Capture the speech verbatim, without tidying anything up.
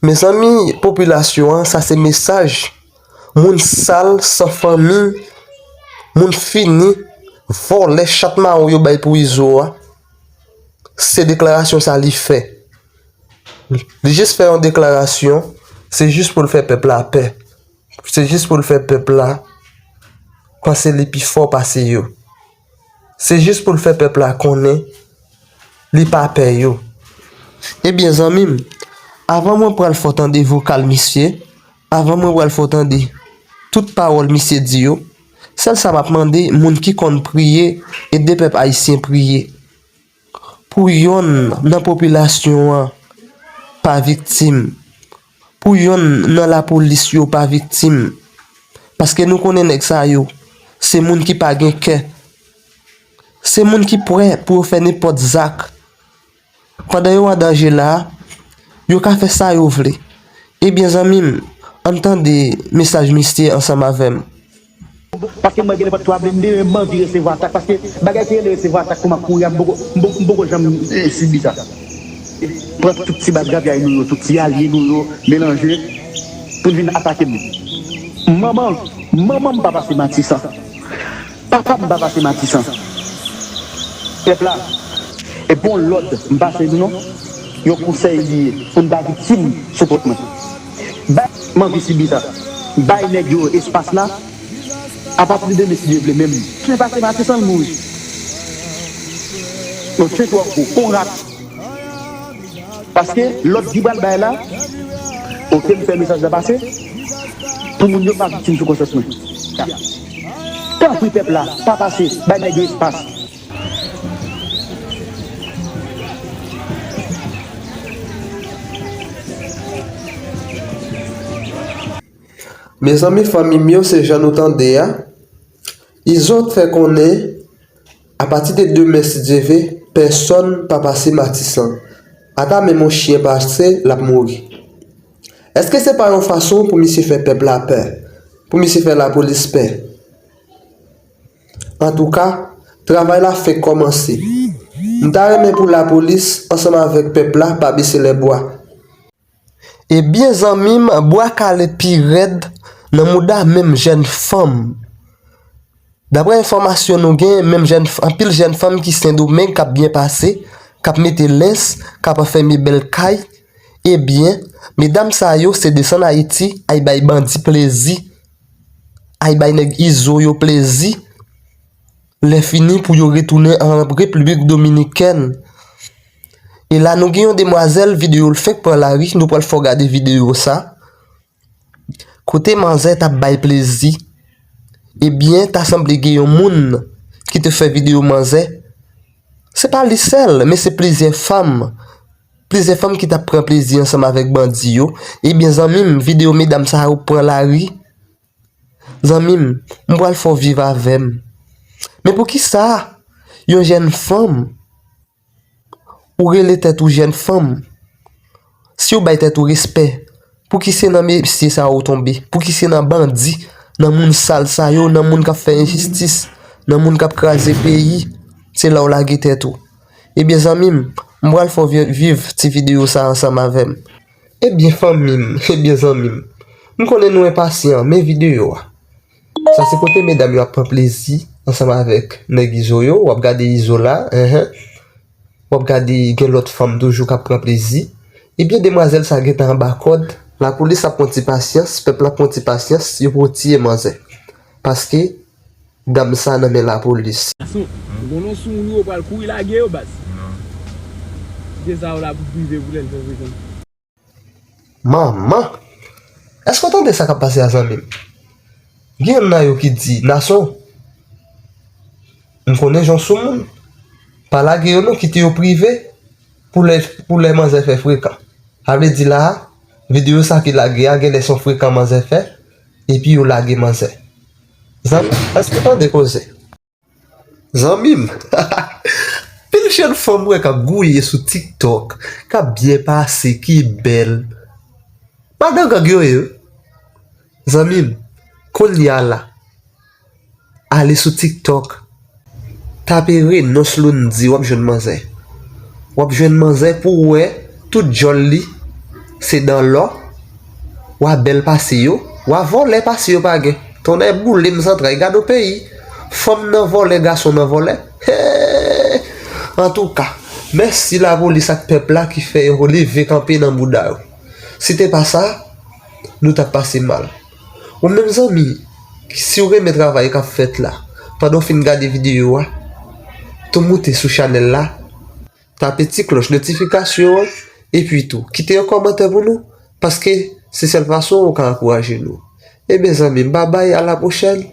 Mezanmi, popilasyon an, sa se mesaj moun sal, san fanmi, moun fini, vòlè, chat mawon yo bay pou Izo a. Se deklarasyon sa li fè. Li jis fè yon deklarasyon, se jis pou l fè pèp la pè. Se jis pou l fè pèp la panse li pi fò pase yo. Se jis pou l fè pèp la konnen li pa pè yo. Ebyen, zanmi m, avan mwen pral fè w tande vokal misye, avan mwen pral fè w tande tout pawòl misye di yo, sèl sa m ap mande moun ki konn priye, ede pèp ayisyen priye. Pou yonn nan popilasyon an pa viktim, pou yonn nan lapolis yo pa viktim. Paske nou konnen nèg sa yo, se moun ki pa gen kè. Se moun ki prè pou yo fè nenpòt zak. Pandan yo an danje la, yo ka fè sa yo vle. Ebyen, zanmi m, ann tande mesaj misye ansanm avè m. Paske mwen gen nenpòt twa blende, men m anvi resevwa atak. Paske bagay ki rele resevwa atak, pou m ap kouri a, m poko, m poko, m poko janm, eh, sibi sa. Pran tout ti baz grapyay nou yo, tout ti alye nou yo, melanje, pou n vin atake m. Manman, manman m pa pase Matisan. Papa m pa pase Matisan. Pèp la, e bon lòd m pase nou non. Yon konsèy li ye, pou n pa viktim sou kont mwen. Bay, m anvi sibi sa. Bay nèg yo espas la. Apati de demen, si Dye vle, men m pase Matisan, l mouri. Yon chen twò gwo, kon rat. Paske lòd ki pral bay la, oke, m fè mesaj la pase, pou moun yo pa viktim sou konsyans mwen. Tanpri pèp la, pa pase, bay nèg yo espas. Mezanmi, fanmi m yo, se jan nou tande a. Izo fè konnen, apati de demen, si Dye ve, pèsonn pa pase Matisan. Ata menm yon chyen pase, l ap mouri. Èske se pa yon fason pou misye fè pèp la pè? Pou misye fè lapolis pè? Antouka, travay la fenk kòmanse. M ta renmen pou lapolis, ansanm avèk pèp la, pa bese lèbwa. Ebyen, zanmi m, bwa kale pi rèd nan mouda menm jèn fanm. Daprè enfòmasyon nou gen, menm jèn f-, anpil jèn fanm ki Sendomeng k ap byen pase, k ap mete lens, k ap fèmen bèl kay. Ebyen, medam sa yo se desann Ayiti, ay bay bandi plezi, ay bay nèg Izo yo plezi. Lè fini pou yo retounen an Repiblik Dominikèn. E la nou gen yon demwazèl, videyo l fenk pran lari, nou pral fè w gade videyo sa. Kote manzè t ap bay plezi. Ebyen, ta sanble gen yon moun ki te fè videyo manzè. Se pa li sèl, men se plizyè fanm. Plizyè fanm ki t ap pran plezi ansanm avèk bandi yo. Ebyen, zanmi m, videyo medam sa yo pran lari. Zanmi m, m pral fè w viv avè m. Men poukisa yon jèn fanm, ou rele tèt ou jèn fanm, si w bay tèt ou respè, pouki se nan mesye sa yo w tonbe? Pouki se nan bandi, nan moun sal sa yo, nan moun k ap fè enjistis, nan moun k ap kraze peyi, se la w lage tèt ou? Ebyen, zanmi m, m pral fè w vi-, viv ti videyo sa ansanm avè m. Ebyen, fanmi m, ebyen, zanmi m, m konnen nou enpasyan, men videyo a. Sa se kote medam yo ap pran plezi ansanm avèk nèg Izo yo. W ap gade Izo la, enhen. W ap gade gen lòt fanm toujou k ap pran plezi. Ebyen, demwazèl sa gentan anba kòd. Lapolis ap pran ti pasyans, pèp la ap pran ti pasyans, yo poko tiye manzè. Paske dam sa nan men lapolis. Gason, ou konnen sou moun yo pral kouri lage yo, baz. Kite sa yo la pou prive pou lè l fè frekan. Manman! Èske w tande sa k ap pase a, zanmi m? Gen youn nan yo ki di, Nason, m konnen jan w sou moun. Pa lage yo non, kite yo prive pou lè, pou lè manzè fè frekan. Sa vle di la a, videyo sa ki lage a, genlè se yon frekan manzè fè, epi yo lage manzè. Zanmi, èske w tande koze? Zanmi m, pil jèn fanm m wè k ap gouye sou TikTok, k ap byen pase, ki bèl. Pa gang gang yo ye, wi. Zanmi m, kounye a la, ale sou TikTok, tape Renonce Lundy, w ap jwenn manzè. W ap jwenn manzè pou w wè tout djòl li. Se dan lò, w a bèl pase yo, w a vòlè pase yo pa gen. Tonnè boule m zantray, gade yon peyi. Fanm nan vòlè, gason nan vòlè. Hey! Antouka, mèsi lapolis ak pèp la ki fè yo leve kanpe nan bouda yo. Si te pa sa, nou t ap pase mal. Ou menm zanmi, si w renmen travay k ap fèt la, pandan w fin gade videyo a, tou moute sou chanèl la, tape ti klòch notifikasyon an, epi tou, kite yon kòmantè pou nou, paske se sèl fason ou ka ankouraje nou. Ebyen zanmi m, babay, a la pwochèn.